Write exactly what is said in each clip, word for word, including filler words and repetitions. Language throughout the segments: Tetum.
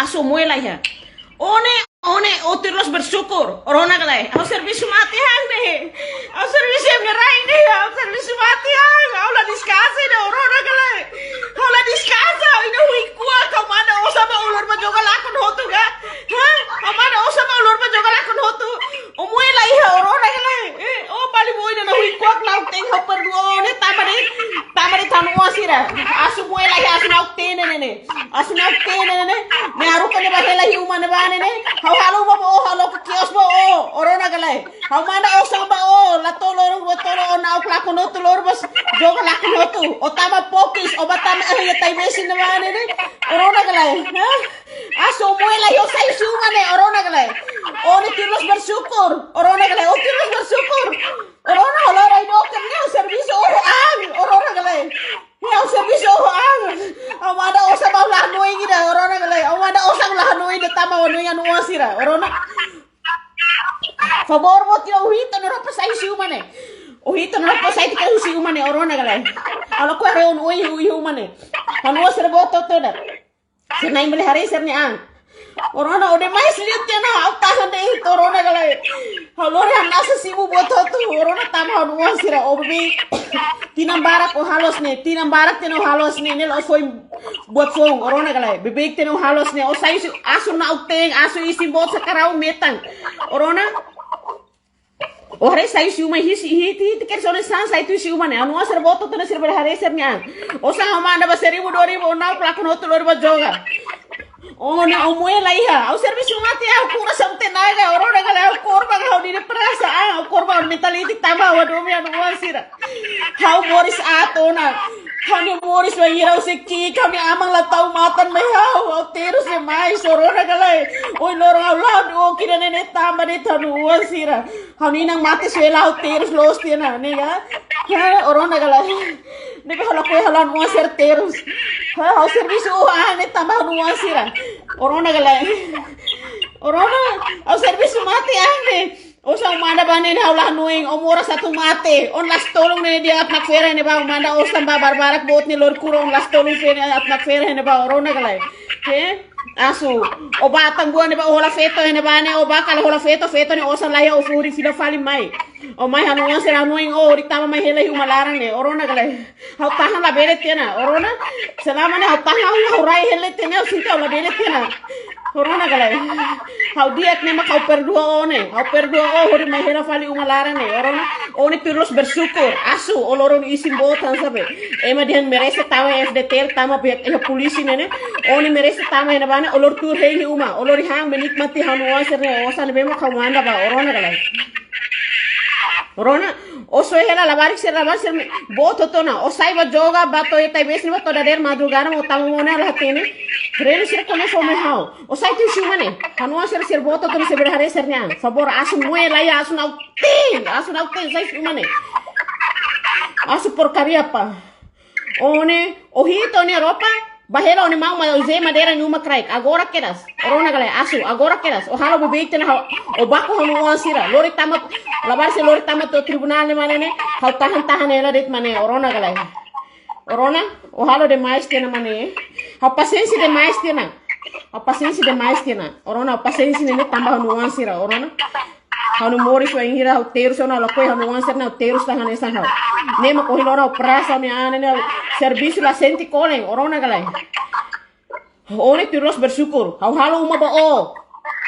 Asu moe laiha. Ó ne'e, ó ne'e, ó terus bersyukur. Ó rona ka lae. Ha'u servisu mate han ne'e. Ha'u servisu ne'e rai ne'e. Ha'u servisu mate han. Ha'u la deskansa ne'e, ó rona ka lae. Ha'u la deskansa. Ha'u iha huin kuak, ha'u manda osan ba ó lori ba joga lakon hotu ka. Ha? Ha'u manda osan ba ó lori ba joga lakon hotu. Ó moe laiha, ó rona ka lae. Eh, ó bali moe ne'e huin kuak, na'ok-teen, ha'u perdua ó ne'e tanba de'it. Tanba de'it ha'u-nia oan sira. Asu moe laiha, asu na'ok-teen ne'e ne'e. Asu na'ok-teen ne'e ne'e. Ne'e haruka ne'e ba hela iha uma ne'ebá ne'e ne'e. Ha'u halo uma ba ó, ha'u loke kios ba ó. Ó rona ka lae. Ha'u manda osan ba ó, la to'o loron, rua to'o loron, ó na'ok lakon hotu, lori ba joga lakon hotu. Ó tama pokis, ó bá tama, eh, iha Taibesi ne'ebá ne'e ne'e. Ó rona ka lae. Ha? Asu moe laiha, ó sai husi uma ne'e, ó rona ka lae. Ó ne'e terus bersyukur. Ó rona ka lae. Ó terus bersyukur. Ó rona, ha'u la'o rai dook ne'e, ha'u servisu oho an. Ó rona ka lae. Ha'u servisu oho an. Ha'u manda osan ba ha'u-nia oan ida, ó rona ka lae. Ha'u manda osan ba ha'u-nia oan ida, tanba ha'u-nia oan sira. Ó rona. Favór boot ida, ó hi'it ó-nia roupa sai husi uma ne'e. Ó hi'it ó-nia roupa sai tiha husi uma ne'e, ó rona ka lae. Ha'u lakohi haree ó-nia oan iha uma ne'e. Ha'u-nia oan sira boot hotu ona. Sira na'in bele haree sira-nia an. Ó rona, ó demais liu tiha ona, ha'u tahan de'it, ó rona ka lae. Ha'u lori hamnasa simu buat hotu, ó rona, tanba ha'u-nia oan sira, ó beibeik. Tinan barak ó halo hanesan ne'e, tinan barak tiha ona ó halo hanesan ne'e, ne'e la'ós foin buat foun, ó rona ka lae. Beibeik tiha ona ó halo hanesan ne'e, ó sai husi, asu na'ok-teen, asu isin boot sakarau metan. Ó rona, ó haree sai husi uma, hi'it, hi'it, hi'it, hi'it kedas ó-nia sasán sai tiha husi uma ne'e. Ha'u-nia oan sira boot hotu ona, sira bele haree sira-nia an. Osan ha'u manda ba seribu, dua ribu, ó na'ok lakon hotu, lori ba joga. Ó ne'e, ó moe laiha. Ha'u servisu mate, ha'u kuras ha'u-nia tenaga, ó rona ka lae, ha'u korban ha'u-nia perasaan, ha'u korban ha'u-nia mentalidade tanba ha'u hadomi ha'u-nia oan sira. Ha'u moris aat ona. Ha'u-nia moris bainhira ha'u sei ki'ik, ha'u-nia aman la tau matan mai ha'u, ha'u terus demais, ó rona ka lae. Ohin loron ha'u la'o dook iha ne'e ne'e tanba de'it ha'u-nia oan sira. Ha'u-nia inan mate suela, ha'u terus loos tiha ona, ne'e ka? Ha, ó rona ka lae. Ne'ebé ha'u lakohi ha'u-nia oan sira terus. Ha, ha'u servisu oho an ne'e tanba ha'u-nia oan sira. Ó rona ka lae. Ó rona, ha'u servisu mate an ne'e. Osan ó manda ba ne'e ne'e ha'u la hanoin, ó moras atu mate. Ó-nia lastolun ne'e dehan atu nakfera iha ne'ebá, ó manda osan ba barbarak boot ne'e lori kura, ó-nia lastolun feen ne'e atu nakfera iha ne'ebá, ó rona ka lae. Ke? Asu, ó bá Atambua ne'ebá, ó hola feto iha ne'ebá ne'e, ó bá kala hola feto, feto nia osan laiha, ó furi fila fali mai. Ó mai ha'u-nia oan sira hanoin ó, ó tama mai hela iha uma laran ne'e, ó rona ka lae. Ha'u tahan labele tiha ona, ó rona. Selama ne'e ha'u tahan, ha'u rai hela tiha ona, ha'u sente ha'u labele tiha ona. Ó rona ka lae. Ha'u di'ak ne'e mak ha'u perdua ó ne'e. Ha'u perdua ó, hodi mai hela fali uma laran ne'e, ó rona. Ó ne'e terus bersyukur. Asu, ó lori ó-nia isin boot hanesan be. Ema dehan merese tama iha F D T L, tama be iha polísia ne'e ne'e. Ó ne'e merese tama iha ne'ebá ne'e, ó lori tuur hein iha uma. Ó lori han, menikmati ha'u-nia oan sira-nia osan ne'ebé mak ha'u manda ba, ó rona ka lae. Ó rona, ó soe hela labarik sira, labarik sira boot hotu ona. Ó sai ba joga, ba to'o iha Taibesi ne'e, ba to'o dadeer madrugada, ó tama mós ne'e la hatene. Renu sira kona fó mai ha'u. Ó sai tiha husi uma ne'e. Ha'u-nia oan sira, sira boot hotu ona, sira bele haree sira-nia an. Favór, asu moe laiha, asu na'ok-teen, asu na'ok-teen, sai husi uma ne'e. Asu porkaria pá. Ó ne'e, ó hi'it ó-nia roupa, bá hela ó-nia maun mai, ó jei madeira nia uma kraik. Agora kedas, ó rona ka lae, asu, agora kedas. Ó halo beibeik tiha ona, ha'u, ó baku ha'u-nia oan sira. Lori tama, labarik sira lori tama to'o tribunál ne'e mak ne'e ne'e. Ha'u tahan-tahan hela de'it mak ne'e, ó rona ka lae. Ó rona, ó halo demais tiha ona mak ne'e. Ha'u pasiénsia demais tiha ona. Ha'u pasiénsia demais tiha ona. Ó rona, ha'u pasiénsia ne'e ne'e tanba ha'u-nia oan sira, ó rona. Ha'u-nia moris bainhira ha'u terus ona, lakohi ha'u-nia oan sira ne'e ha'u terus tahan hanesan ha'u. Ne'e mak ohin loron ha'u prasa ne'e, an ne'e, servisu la sente kolen, ó rona ka lae. Ó ne'e terus bersyukur. Ha'u halo uma ba ó.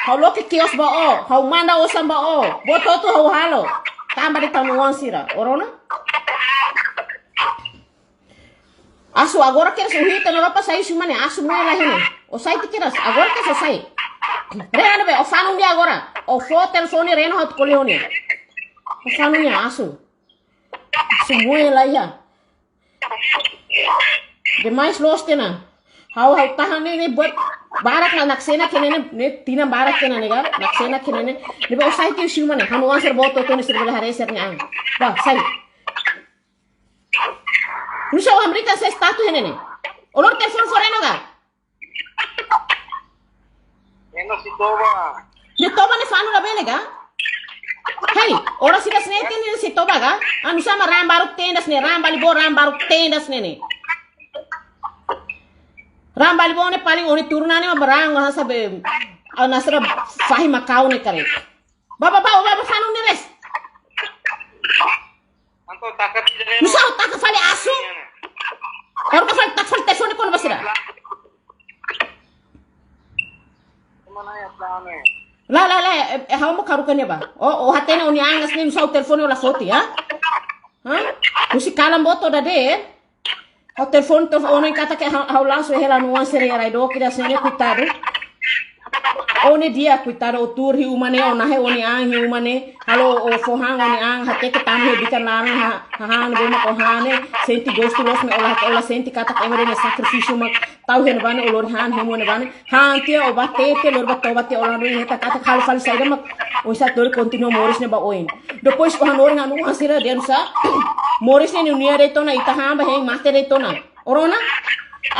Ha'u loke kios ba ó. Ha'u manda osan ba ó. Buat hotu ha'u halo. Tanba de'it ha'u-nia oan sira, ó rona. Asu, agora kedas ó hi'it ó-nia roupa sai husi uma ne'e, asu moe laiha ne'e. Ó sai tiha kedas, agora kedas ó sai. Rena ne'ebé, ó fanun de'it agora. Ó fó telefone Reno atu ko'alia ho nia. Ó fanun de'it asu. Asu moe laiha. Demais loos tiha ona. Ha'u, ha'u tahan ne'e, ne'e buat barak ona, naksena ke ne'e, ne'e tinan barak tiha ona ne'e ka. Naksena ke ne'e, ne'ebé ó sai tiha husi uma ne'e. Ha'u-nia oan sira boot hotu ona, sira bele haree sira-nia an. Bá, sai. Nusá ó hamriik sai status iha ne'e ne'e? Ó lori telefone fó Reno ka? Reno sei toba. Sei toba ne'e fanu labele ka? Hei, oras ida hanesan ne'e ita-nia sei toba ka? Anu sama raan baruk tendas ne'e, raan bali boot, raan baruk tendas ne'e ne'e. Ran bali bone paling oni turun ne'e mak barang, ah, sabe. Ana sira fahi makau ne'e kare. Baba, baba, baba, fanu ne'e les. Nusá taka fali asu? Ora ka fali taka fali telefone kona-ba sira. La, la, la, eh, eh, ha'u mak haruka ne'e ba. O, o hatene o-nia an ne'e nusá telefone o la foti, ha? Ha? Husi kalan boot to'o dadeer. Ha'u telefone, telefone, katak ha'u, ha'u langsung hela ha'u-nia oan sira iha rai dook ida sira-ne'e, koitadu. O-nia di'ak, koitadu, o tuur iha uma ne'e, o nahe o-nia an iha uma ne'e, halo o fó han o-nia an, hateke tama iha bikan laran, ha, ha, han, bema ko han ne'e, sente gostu loos, maibé o la, o la sente katak ema ida-ne'e sakrifísiu mak tau iha ne'ebá ne'e, o lori han, hemu ne'ebá ne'e, han tiha o bá tete, lori bá toba tiha, o la no heta katak halo fali saida mak, oinsá atu lori kontinua moris ne'e ba oin. Depois o hanorin ha'u-nia oan sira dehan nusá, moris ne'e nia de'it ona, ita han ba hein mate de'it ona. O rona?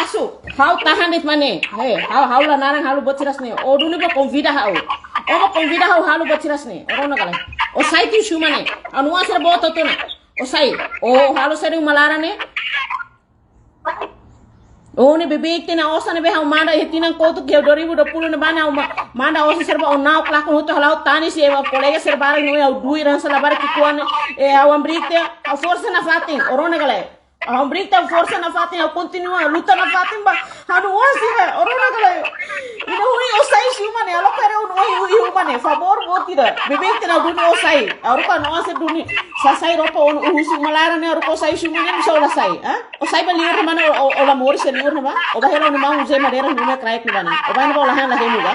Asu, ha'u tahan de'it mak ne'e. He, ha'u, ha'u la naran halo buat sira-ne'e. O duni bá konvida ha'u. O bá konvida ha'u halo buat sira-ne'e. O rona ka lae? O sai tiha husi uma ne'e. Ha'u-nia oan sira boot hotu ona. O sai. O halo sira uma laran ne'e. O ne'e beibeik tiha ona osan ne'ebé ha'u manda iha tinan kotuk iha dua ribu dua puluh ne'ebá ne'e ha'u ma-, manda osan sira ba o na'ok lakon hotu halo ha'u tanis iha kolega sira barak no ha'u duir hanesan labarik ki'ikoan ne'e, eh, ha'u hamriik tiha, ha'u forsa nafatin, o rona ka lae? Ha'u hamriik tiha, ha'u forsa nafatin, ha'u kontinua luta nafatin ba ha'u-nia oan sira, o rona ka lae? Ida hui o sai husi uma ne'e, halo kare o-nia oan iha uma ne'e, favór boot ida. Beibeik tiha ona duni o sai, ha'u haruka ha'u-nia oan sira duni, sasai roupa o-nia husi uma laran ne'e, ha'u haruka o sai husi uma ne'e, nusá o la sai, ha? O sai ba liur ne'ebá ne'e, o, o, o la moris iha liur ne'ebá. O bá hela o-nia maun José Madeira, o-nia kraik ne'ebá ne'e. O bá ne'ebá o la han la hemu ga.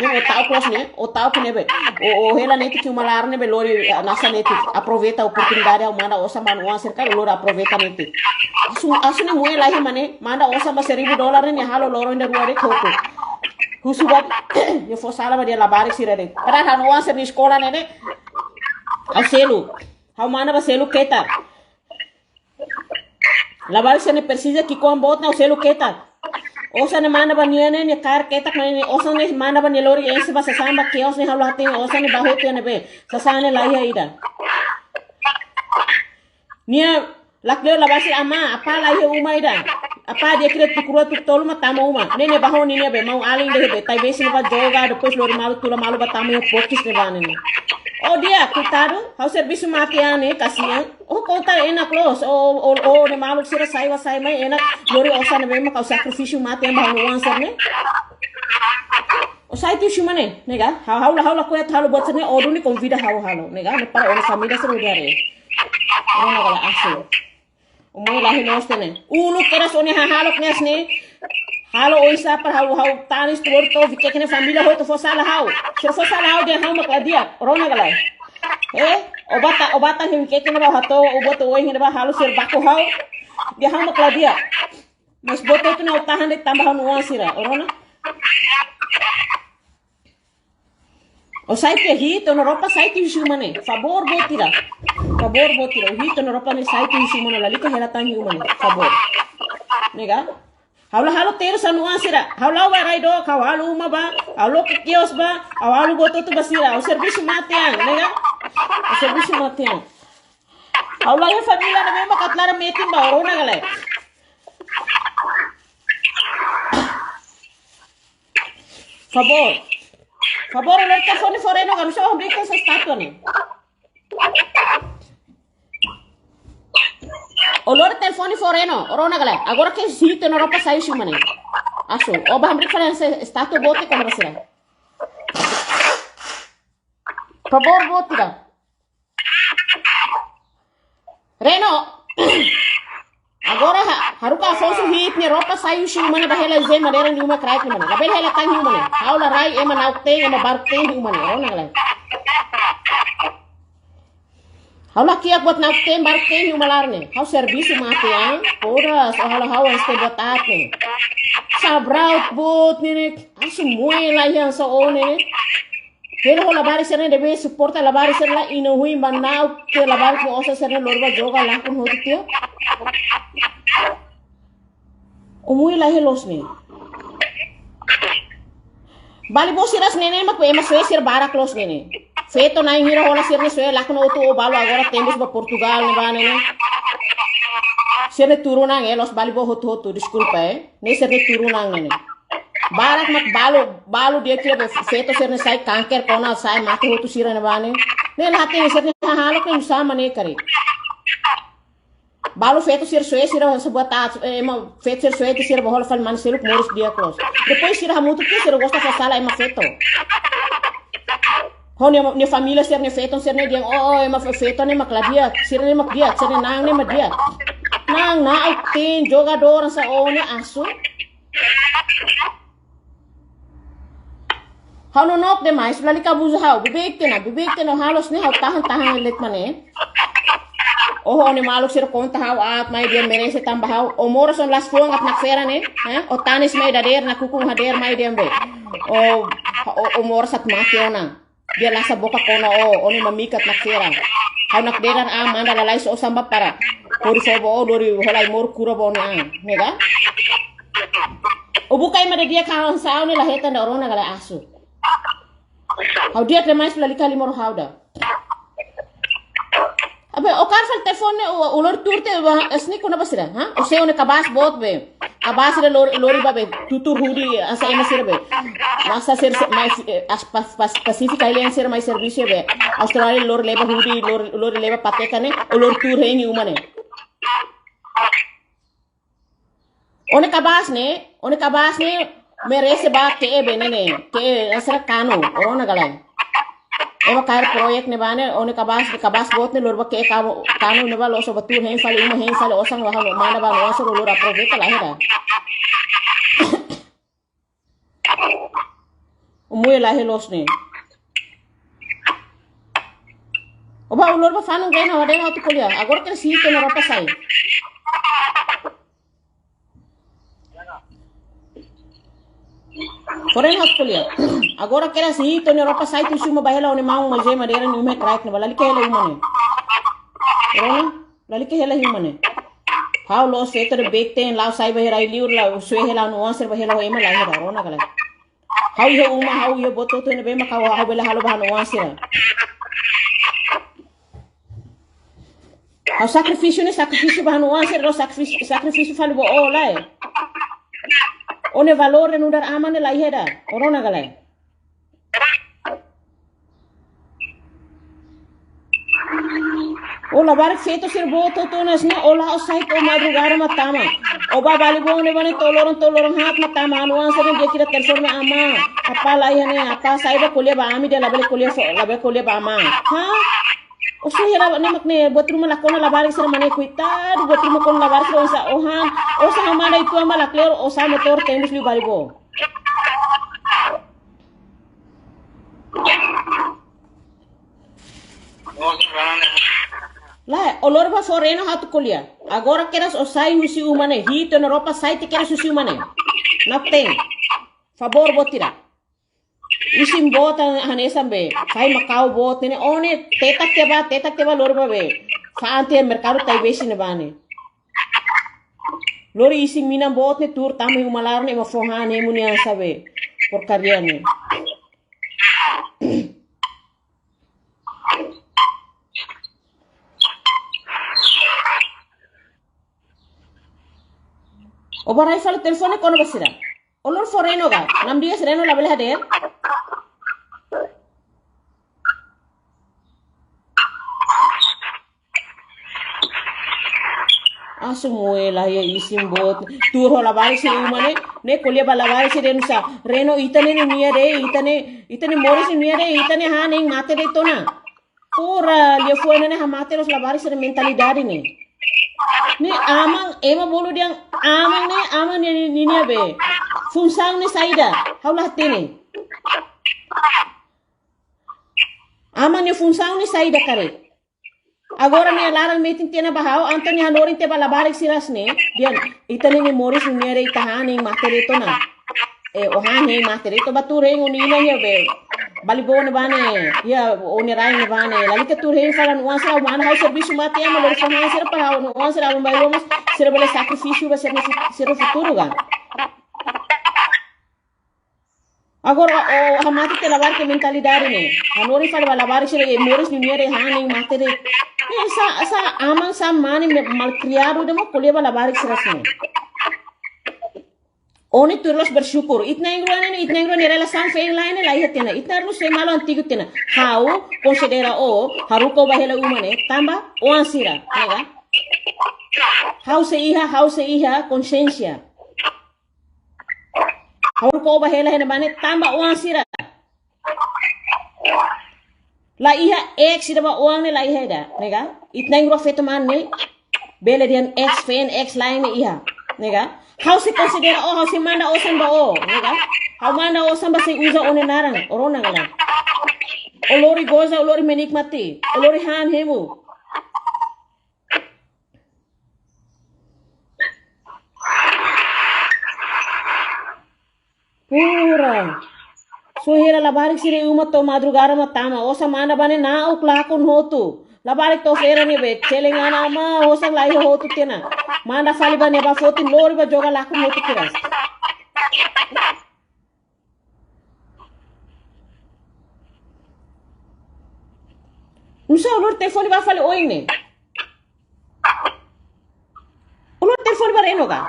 Ne'e o ta'uk loos ne'e, o ta'uk ne'ebé. O, o hela netik iha uma laran ne'ebé lori, ah, nasa netik. Aproveita oportunidade, ha'u manda osan ba ha'u-nia oan sira karik lori aproveita netik. Asu, asu ne'e moe laiha mak ne'e, manda osan ba seribu dolar ne'e, nia halo loron ida rua de'it hotu. Husu ba, nia fó sala ba nia labarik sira de'it. Padahal ha'u-nia oan sira-nia eskola ne'e, ne'e. Ha'u selu. Ha'u manda ba selu ketak. Labarik sira-ne'e presiza ki'ikoan boot ne'e ha'u selu ketak. Osan ne'e manda ba nia ne'e, nia kaer ketak mak ne'e, osan ne'e manda ba nia lori enxe ba sasán ba kios ne'e ha'u la hatene osan ne'e ba hotu iha ne'ebé. Sasán ne'e laiha ida. Nia lakleur labarik sira, amá, apá laiha uma ida. Apá di'ak ida tuku rua tuku tolu mak tama uma. Ne'e nia ba ho ninia be, maun-alin ida be, tai besi ne'e ba joga, depois lori malu tula malu ba tama iha pokis ne'ebá ne'e. O di'ak, koitadu, ha'u servisu mate an ne'e, kasian. O konta enak loos, o, o, o, ne'e maluk sira sai bá sai mai enak, lori osan ne'ebé mak ha'u sakrifísiu mate an ba ha'u-nia oan sira ne'e. O sai tiha husi uma ne'e, ne'e ga? Ha'u, ha'u la, ha'u lakohi atu halo buat sira-ne'e, o duni konvida ha'u halo, ne'e ga? Ne'e para o-nia família sira hodi haree. O rona ka lae, asu. O moe laiha loos tiha ne'e. Uluk kedas o-nia hahalok ne'e hanesan ne'e. Halo oinsá para ha'u, ha'u tanis tuur to'o Vikeke nia família hotu fó sala ha'u. Sira fó sala ha'u dehan ha'u mak la di'ak. O rona ka lae? Eh, o bá ta, o bá ta Vikeke nia ba hato'o, o buat oin ne'ebá halo sira baku ha'u. Dehan ha'u mak la di'ak. Mas buat hotu ne'e ha'u tahan de'it tanba ha'u-nia oan sira. O rona? O sai tiha, hi'it o-nia roupa sai tiha husi uma ne'e. Favór boot ida. Favór boot ida. O hi'it o-nia roupa ne'e sai tiha husi uma ne'e. Lalika hela tan iha uma ne'e. Favór. Ne'e ga? Ha'u la halo terus ha'u-nia oan sira. Ha'u la'o ba rai dook, ha'u halo uma ba, ha'u loke kios ba, ha'u halo buat hotu ba sira. Ha'u servisu mate an, ne'e ga? Ha'u servisu mate an. Ha'u laiha família ne'ebé mak atu laran metin ba, o rona ka lae? Favór. Favór, o lori telefone fó Reno, ka nusá o hamriik tiha estátua ne'e. O lori telefone fó Reno, o rona ka lae? Agora ke hi'it o-nia roupa sai husi uma ne'e. Asu, o bá hamriik fali hanesan estátua boot ne'e kona-ba sira. Favór boot ida. Reno. Agora ha-, haruka Afonso hi'it nia roupa sai husi uma ne'e ba hela José Madeira nia uma kraik ne'e mak ne'e. Labele hela tan iha uma ne'e. Ha'u la rai ema na'ok-teen, ema baruk-teen iha uma ne'e. O rona ka lae? Ha'u la kiak buat na'ok-teen, baruk-teen iha uma laran ne'e. Ha'u servisu mate an, poda, so halo ha'u hanesan buat aat ne'e. Sabraut buat ne'e ne'e. Asu moe laiha hanesan o ne'e ne'e. Hela ho labarik sira-ne'e dehan suporta labarik sira la inan huin ba na'ok-teen labarik ho osan sira-ne'e lori ba joga lakon hotu tiha. O moe laiha loos ne'e. Bali bo sira-ne'e ne'e mak ema soe sira barak loos ne'e ne'e. Feto na'in hira hola sira-ne'e soe lakon hotu o balu agora tembus ba Portugal ne'ebá ne'e ne'e. Sira-nia turunan, eh, loos Balibo hotu-hotu, deskulpa, eh. Ne'e sira-nia turunan ne'e. Barak mak balu, balu di'ak sira be feto sira-ne'e sai kanker kona sai mate hotu sira-ne'ebá ne'e. Ne'e la hatene sira-nia hahalok ne'e nu'usá mak ne'e karik. Balu feto sira soe sira sebuah taat, eh, ema feto sira soe sira ba hola fali mane seluk moris di'ak loos. Depois sira hamutuk sira gosta fó sala ema feto. Ho nia, nia família sira-nia feton sira-ne'e dehan, oh, oh, ema fe-, feto ne'e mak la di'ak, sira-ne'e mak di'ak, sira-nia na'an ne'e mak di'ak. Na'an na'ok-teen jogadór hanesan ó ne'e asu. Ha'u nonook demais, lalika abuza ha'u, beibeik tiha ona, beibeik tiha ona, halo hanesan ne'e ha'u tahan, tahan de'it mak ne'e. Oh, ó-nia maluk sira konta ha'u aat mai dehan merese tanba ha'u, ó moras ó la'ós fuan aat nakfera ne'e, eh? Ó tanis mai dadeer, nakukun hadeer mai dehan be. Ó, ó, ó moras aat mate ona. Dehan lasa boka kona ó, ó-nia mamika aat nakfera. Ha'u nakdeer an manda lalais ó samba para. Hori sobo ó, lori hola ai-moruk kura ba ó-nia an. Ne'e ka? Ó buka ema di'ak hanesan ó ne'e la hetan ida, ó rona ka lae asu. Ha'u di'ak demais lalika halimar ha'u ida. Abe, ó kaer fali telefone ne'e, ó, ó lori tuur tiha ba, hanesan ne'e kona-ba sira, ha? Ó sei ó-nia kabaas boot be. Kabaas sira lori, lori ba be, tuur hudi, hanesan ema sira be. Masa sira se-, mai, eh, as, pas, pas, Pacific Island sira mai servisu be. Austrália lori leba hudi, lori, lori leba pateka ne'e, ó lori tuur hein iha uma ne'e. Ó-nia kabaas ne'e, ó-nia kabaas ne'e merese ba ke'e be ne'e ne'e, ke'e hanesan kanu, ó rona ka lae. Ema kaer proyek ne'ebá ne'e, ó-nia kabaas, kabaas boot ne'e lori ba ke'e kanu, kanu ne'ebá loos ó ba tuur hein fali, uma hein fali, osan ba ha'u manda ba ha'u-nia oan sira lori aproveita la iha ida. Ó moe la iha loos ne'e. Ó ba, ó lori ba fanun Reno, Reno atu ko'alia. Agora kedas hi'it ó-nia roupa sai. Fó Reno atu ko'alia. Agora kedas hi'it ó-nia roupa sai, tuir uma ba hela ó-nia maun, mas é madeira nenhuma é crack, não vai lá, ele quer hela uma, né? Rona? Lalika hela iha uma ne'e. Ha'u loos feto ida beibeik tiha ona, la'o sai ba hela liur, la'o soe hela ha'u-nia oan sira ba hela ho ema la iha ida, rona ka lae. Ha'u iha uma, ha'u iha buat hotu-hotu ne'ebé mak ha'u, ha'u bele halo ba ha'u-nia oan sira. Ha'u sakrifísiu ne'e sakrifísiu ba ha'u-nia oan sira, la'ós sakrifísiu, sakrifísiu fali ba ó lae. Ó-nia valór ne'e nu'udar aman ne'e la iha ida, ó rona ka lae. Ó labarik feto sira boot hotu-hotu hanesan ne'e, ó la'o sai to'o madrugada mak tama. Ó ba Balibo ne'ebá ne'e to'o loron, to'o loron haat mak tama. Ha'u-nia oan sira ne'e di'ak ida telefone mai: Amá, apá la iha ne'e, apá sai ba ko'alia ba ami dehan labele ko'alia fó, labele ko'alia ba amá. Ha? Ó sei hela ne'e mak ne'e, buat ruma la kona labarik sira mak ne'e, koitadu, buat ruma kona labarik sira oinsá, ó han, osan ha'u manda uitoan ba lakleur, ó sa'e motór tembus liu Balibo. Lae, ó lori ba fó Reno atu ko'alia. Agora kedas ó sai husi uma ne'e, hi'it ó-nia roupa sai tiha kedas husi uma ne'e. Na'ok-teen. Favór boot ida. Isin boot hanesan be, fa'an maka'u boot ne'e, ó ne'e tetak tiha ba, tetak tiha ba lori ba be. Fa'an tiha merkadu Taibesi ne'ebá ne'e. Lori isin mina boot ne'e tuur tama iha uma laran ne'e mak fó han ne'e mak nia sabe. Porkaria ne'e. Ó ba rai fali telefone kona-ba sira. Ó lori fó Reno ka? Namdias Reno labele hadeer? Asu moe la iha isin boot. Tuur ho labarik sira iha uma ne'e, ne'e ko'alia ba labarik sira dehan sá. Reno, ita ne'e ninia de'it, ita ne'e, ita ne'e moris ninia de'it, ita ne'e han hein mate de'it ona. Pura liafuan ne'e hamate loos labarik sira-nia mentalidade ne'e. Ne'e aman, ema bolu dehan aman ne'e, aman ne'e ni-, ninia be. Funsaun ne'e saida, ha'u la hatene. Aman nia funsaun ne'e saida karik. Agora nia laran metin tiha ona ba ha'u, entaun nia hanorin tiha ba labarik sira hanesan ne'e. Dehan, ita ne'e nia moris ninia de'it, ita han hein mate de'it ona. Eh, ó han hein mate de'it, ó ba tuur hein ó-nia inan iha be. Balibo ne'ebá ne'e, iha ó-nia rai ne'ebá ne'e. Lalika tuur hein fali ha'u-nia oan sira, ha'u manda ha'u servisu mate ema lori fó han sira para ha'u-nia oan sira, aban-bainrua mós sira bele sakrifísiu ba sira-nia fut-, sira-nia futuru ka. Agora ó hamate tiha labarik nia mentalidade ne'e. Hanorin fali ba labarik sira, eh, moris ninia de'it, han hein mate de'it. Ne'e sá, sá aman, sá mane me-, malkriadu ida mak ko'alia ba labarik sira hanesan ne'e. Ó-nia tuir loos bersyukur. Ita na'in-rua ne'e, ita na'in-rua nia relasaun feen-la'en ne'e laiha tiha ona. Ita na'in-rua sei malu antigu tiha ona. Ha'u konsidera ó, haruka ó ba hela uma ne'e, tanba oan sira, ne'e ka? Ha'u sei iha, ha'u sei iha konsiénsia. Haruka ó ba hela iha ne'ebá ne'e tanba oan sira. La iha ex ida ba oan ne'e la iha ida, ne'e ka? Ita na'in-rua feto mane ne'e, bele dehan ex feen, ex la'en ne'e iha, ne'e ka? Ha'u sei konsidera ó, ha'u sei manda osan ba ó, ne'e ka? Ha'u manda osan ba sei uza ó-nia naran, ó rona ka lae? Ó lori goza, ó lori menikmati, ó lori han hemu. Pura. Só hela labarik sira iha uma to'o madrugada mak tama. Osan manda ba ne'e na'ok lakon hotu. Labarik to'o fera ne'e be. Celengan ama osan laiha hotu tiha ona. Manda fali ba ne'ebá foti lori ba joga lakon hotu kedas. Nusá ó lori telefone ba fali oin ne'e? Ó lori telefone ba Reno ka?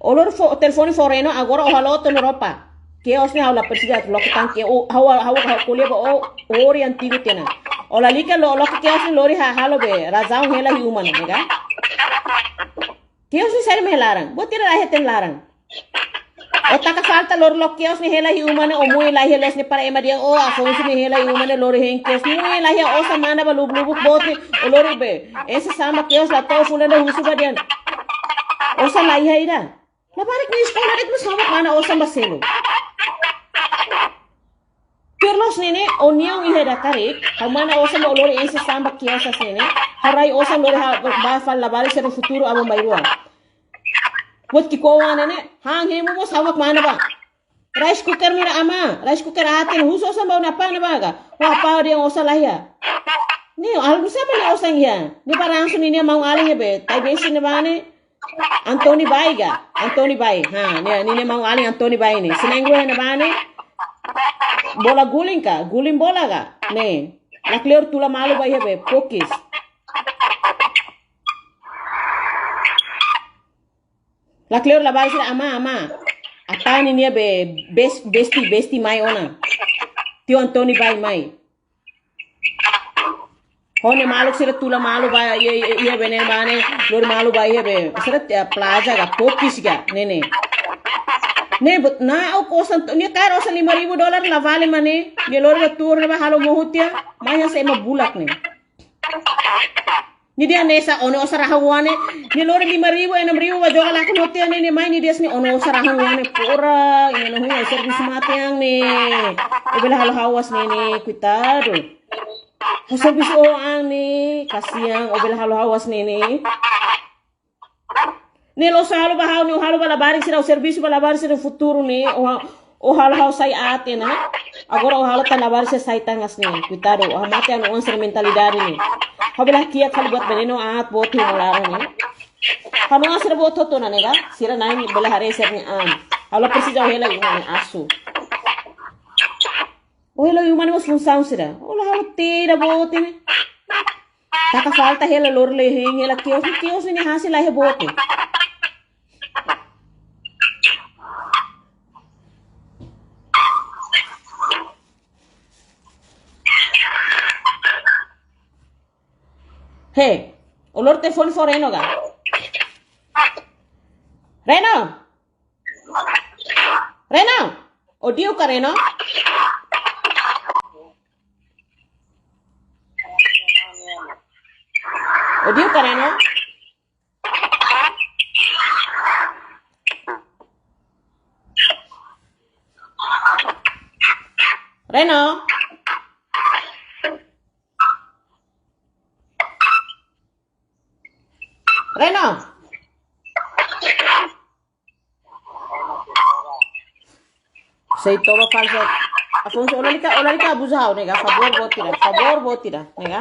Ó lori fó, telefone fó Reno, agora ó halo to'o Europa. Kios ne'e ha'u la presiza loke tan kios, ha'u, ha'u, ha'u ko'alia ba ó, ó-nia antigu tiha ona. Ó lalika lo, loke kios ne'e lori ha, halo be, razaun hela iha uma ne'e ka? Kios ne'e seri mai laran, buat ida la iha tiha ona laran. Ó taka falta lori loke kios ne'e hela iha uma ne'e, ó moe laiha loos ne'e para ema dehan, ó Afonso ne'e hela iha uma ne'e lori hein kios. Moe laiha, osan manda ba lubuk-lubuk boot ne'e, ó lori be. Enxe samba kios la to'o fulan ida husu ba dehan. Osan laiha ida. Labarik nia eskola de'it mós ha'u mak manda osan ba selu. Tuir loos ne'e ne'e, ó-nia oan iha ida karik, ha'u manda osan ba ó lori enxe samba kios hanesan ne'e ne'e, ha'u rai osan lori ha'u ba fali labarik sira-nia futuru aban-bainrua. Buat ki'ikoan ne'e ne'e, han hemu mós ha'u mak manda ba. Rice cooker mira ama, rice cooker aat ne'e, husu osan ba ó-nia apá ne'ebá ka. Ó apá dehan osan laiha. Ne'e, halo nusá mak nia osan iha. Nia ba ransu ninia maun-alin ne'ebé, Taibesi ne'ebá ne'e. Antoni Bai ka? Antoni Bai. Ha, ne'e, ninia maun-alin Antoni Bai ne'e. Sei na'in-rua iha ne'ebá ne'e. Bola guling ka? Guling bola ka? Ne'e. La kleur tula malu ba iha be, pokis. La kleur labarik sira ama, ama. Apá ninia be, bes-, besti, besti mai ona. Tio Antoni Bai mai. Ho nia maluk sira tula malu ba, iha, iha, iha be ne'ebá ne'e, lori malu ba iha be. Sira tiha plaza ka, pokis ka, ne'e ne'e. Ne'e, buat na'ok osan, nia kaer osan lima ribu dolar la vale mak ne'e, nia lori ba tuur ne'ebá halo mohu tiha, mai hanesan ema bulak ne'e. Nia dehan hanesan ó-nia osan rahun-oan ne'e, nia lori lima ribu, enam ribu ba joga lakon hotu tiha ne'e, nia mai nia dehan hanesan ó-nia osan rahun-oan ne'e, pura, ina no hua servisu mate an ne'e. Ó bele halo ha'u hanesan ne'e ne'e, koitadu. Ha'u servisu ó an ne'e, kasian, ó bele halo ha'u hanesan ne'e ne'e. Ne'e la'ós halo ba ha'u ne'e, ó halo ba labarik sira, ó servisu ba labarik sira futuru ne'e, ó ha-, ó halo ha'u sai aat ne'e. Agora ó halo tan labarik sira sai tan hanesan ne'e, koitadu, ó hamate an oan sira mentalidade ne'e. Ha'u bele hakiak fali buat venenu aat boot iha uma laran ne'e. Ha'u-nia oan sira boot hotu ona ne'e ka, sira na'in bele haree sira-nia an. Ha'u la presiza ó hela iha uma ne'e asu. Ó hela iha uma ne'e mós funsaun sira. Ó la halo tiha ida boot ne'e. Taka falta hela lori lehen hela kios, kios ne'e hasil laiha boot. He, ó lori telefone fó Reno ka? Reno! Reno! Ó di'ak ka Reno? Ó di'ak ka Reno? Reno? Reno? Sei toba falsa. Afonso, ó lalika, ó lalika abuza ha'u ne'e ka, favór boot ida, favór boot ida, ne'e ka?